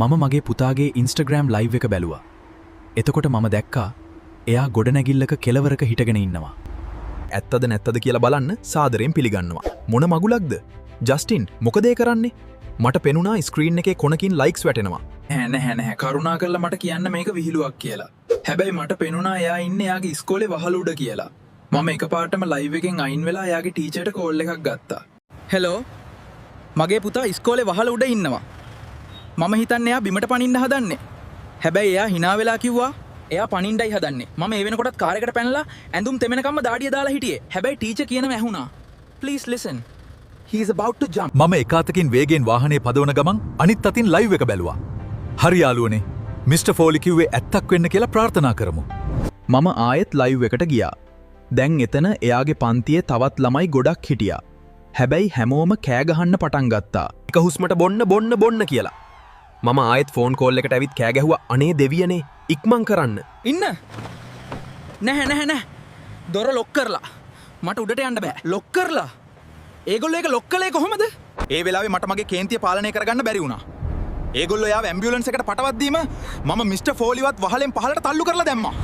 මම මගේ පුතාගේ Instagram live එක බැලුවා. එතකොට මම දැක්කා එයා ගොඩනැගිල්ලක කෙළවරක හිටගෙන ඉන්නවා. ඇත්තද නැත්තද කියලා බලන්න සාදරයෙන් පිළිගන්නවා. මොන මගුලක්ද? ජස්ටින්, මොකද ඒ කරන්නේ? මට පෙනුණා ස්ක්‍රීන් එකේ කොනකින් ලයික්ස් වැටෙනවා. නෑ නැහැ නැහැ, කරුණා කරලා මට කියන්න මේක විහිළුවක් කියලා. හැබැයි මට පෙනුණා එයා ඉන්නේ එයාගේ ඉස්කෝලේ වහල උඩ කියලා. මම එකපාරටම ලයිව් එකෙන් අයින් වෙලා එයාගේ ටීචර්ට කෝල් එකක් ගත්තා. හෙලෝ, මගේ පුතා ඉස්කෝලේ වහල උඩ ඉන්නවා. මම හිතන්නේ එයා බිමට පනින්න හදන්නේ. හැබැයි එයා හිනා වෙලා කිව්වා එයා පනින්නයි හදන්නේ. මම ඒ වෙනකොටත් කාර් එකට පැනලා ඇඳුම් තෙමෙනකම්ම දාඩිය දාලා හිටියේ. හැබැයි ටීචර් කියනව ඇහුණා. Please listen. He is about to jump. මම එක අතකින් වේගෙන් වාහනේ පදවන ගමන් අනිත් අතින් ලයිව් එක බැලුවා. හරි යාළුවනේ. මිස්ටර් ෆෝලි කිව්වේ ඇත්තක් වෙන්න කියලා ප්‍රාර්ථනා කරමු. මම ආයෙත් ලයිව් එකට ගියා. දැන් එතන එයාගේ පන්තියේ තවත් ළමයි ගොඩක් හිටියා. හැබැයි හැමෝම කෑ ගහන්න පටන් ගත්තා. එක හුස්මට බොන්න, බොන්න, බොන්න කියලා. මම ආයෙත් ෆෝන් කෝල් එකට ඇවිත් කෑ ගැහුවා, අනේ දෙවියනේ, ඉක්මන් කරන්න. ඉන්න. නැහැ නැහැ නැහැ. දොර ලොක් කරලා. මට උඩට යන්න බෑ. ලොක් කරලා. ඒගොල්ලෝ ඒක ලොක් කළේ කොහොමද? ඒ වෙලාවේ මට මගේ කේන්තිය පාලනය කරගන්න බැරි වුණා. ඒගොල්ලෝ එයාව ඇම්බියුලන්ස් එකට පටවද්දීම මම මිස්ටර් ෆෝලිවත් වහලෙන් පහලට තල්ලු කරලා දැම්මා.